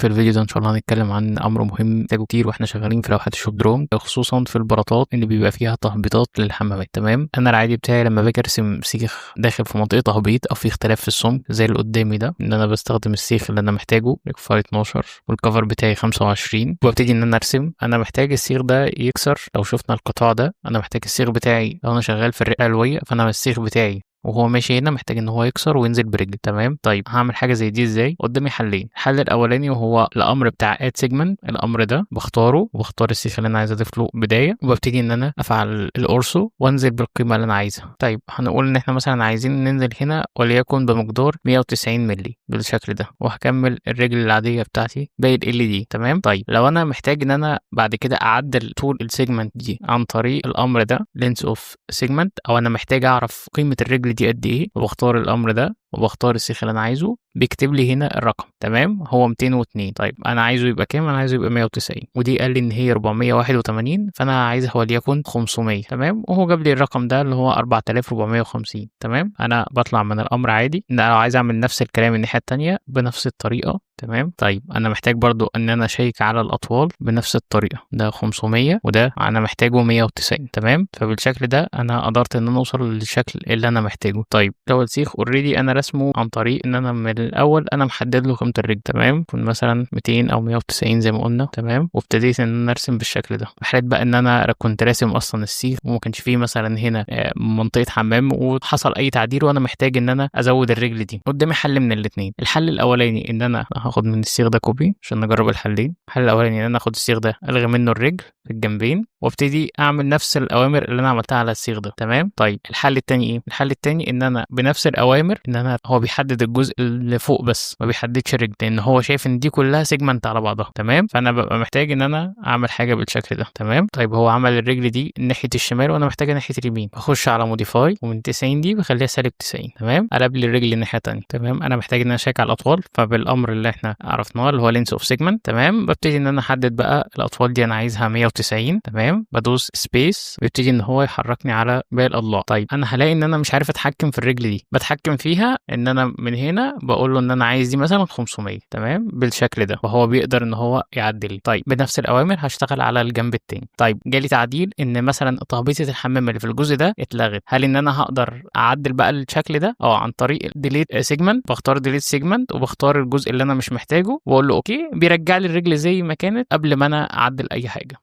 في الفيديو ده إن شاء الله هنتكلم عن أمر مهم نحتاجه كتير وإحنا شغالين في لوحات ال shop drawing، خصوصًا في البلاطات اللي بيبقى فيها تهبيطات للحمامات. تمام، أنا العادي بتاعي لما باجي أرسم سيخ داخل في منطقة تهبيط أو في اختلاف في السمك زي اللي قدامي ده، إن أنا بستخدم السيخ اللي أنا محتاجه phi 12 وال cover بتاعي 25 وابتدي إن أنا أرسم. أنا محتاج السيخ ده يكسر. لو شفنا القطاع ده، أنا محتاج السيخ بتاعي لو أنا شغال في الرقة العلوية، فأنا السيخ بتاعي وهو ماشي هنا محتاج ان هو يكسر وينزل برجل. تمام، طيب هعمل حاجة زي دي ازاي؟ قدامي حلين. الحل الاولاني وهو الامر بتاع add segment، الامر ده بختاره وبختار السيخ اللي انا عايز اضيف له بدايه، وببتدي ان انا افعل ال ortho وانزل بالقيمة اللي انا عايزها. طيب هنقول ان احنا مثلا عايزين ننزل هنا وليكن بمقدار 190 مللي بالشكل ده، وهكمل الرجل العادية بتاعتي باقي ال دي. تمام، طيب لو انا محتاج ان انا بعد كده اعدل طول ال segment دي عن طريق الامر ده length of segment، او انا محتاج اعرف قيمة الرجل دي قد ايه، وبختار الامر ده وبختار السيخ اللي انا عايزه، بيكتب لي هنا الرقم. تمام، هو 202. طيب انا عايزه يبقى كام؟ انا عايزه يبقى 190، ودي قال لي ان هي 481، فانا عايزها وليكن 500. تمام، وهو جاب لي الرقم ده اللي هو 4450. تمام، انا بطلع من الامر عادي. ان انا لو عايز اعمل نفس الكلام الناحية التانية بنفس الطريقه. تمام، طيب انا محتاج برضو ان انا اشيك على الاطوال بنفس الطريقه، ده 500 وده انا محتاجه 190. تمام، فبالشكل ده انا قدرت ان انا اوصل للشكل اللي انا محتاجه. طيب لو السيخ already انا رسمه عن طريق ان انا من الاول انا محدد له قيمة الرجل. تمام، يكون مثلا 200 او 190 زي ما قلنا. تمام، وابتديت ان انا ارسم بالشكل ده. في حاله بقى ان انا كنت راسم اصلا السيخ وما كانش فيه مثلا هنا منطقة حمام وحصل اي تعديل وانا محتاج ان انا ازود الرجل دي، قدامي حل من الاثنين. الحل الاولاني ان انا هاخد من السيخ ده copy عشان نجرب الحلين. الحل الاولاني ان انا اخد السيخ ده الغي منه الرجل في الجنبين وابتدي اعمل نفس الاوامر اللي انا عملتها على السيخ ده. تمام، طيب الحل التاني ايه؟ الحل التاني ان انا بنفس الاوامر، ان انا هو بيحدد الجزء اللي فوق بس ما بيحددش الرجل، لان هو شايف ان دي كلها segment على بعضها. تمام، فانا ببقى محتاج ان انا اعمل حاجة بالشكل ده. تمام، طيب هو عمل الرجل دي ناحية الشمال وانا محتاجها ناحية اليمين، بخش على modify ومن 90 دي بخليها سالب 90. تمام، قلب لي الرجل الناحية الثانية. تمام، انا محتاج ان انا اشيك على الاطوال، فبالامر اللي احنا عرفناه اللي هو length of segment. تمام، ببتدي ان انا احدد بقى الاطوال دي انا عايزها 190. تمام، بدوس space بيبتدي ان هو يحركني على باقي الاضلاع. طيب انا هلاقي ان انا مش عارف اتحكم في الرجل دي، بتحكم فيها ان انا من هنا بقول له ان انا عايز دي مثلا 500. تمام، بالشكل ده، وهو بيقدر ان هو يعدل. طيب بنفس الاوامر هشتغل على الجنب التاني. طيب جالي تعديل ان مثلا تهبيطه الحمام اللي في الجزء ده اتلغت، هل ان انا هقدر اعدل بقى الشكل ده؟ عن طريق delete segment. بختار delete segment وبختار الجزء اللي انا مش محتاجه واقول له okay، بيرجع لي الرجل زي ما كانت قبل ما انا اعدل اي حاجة.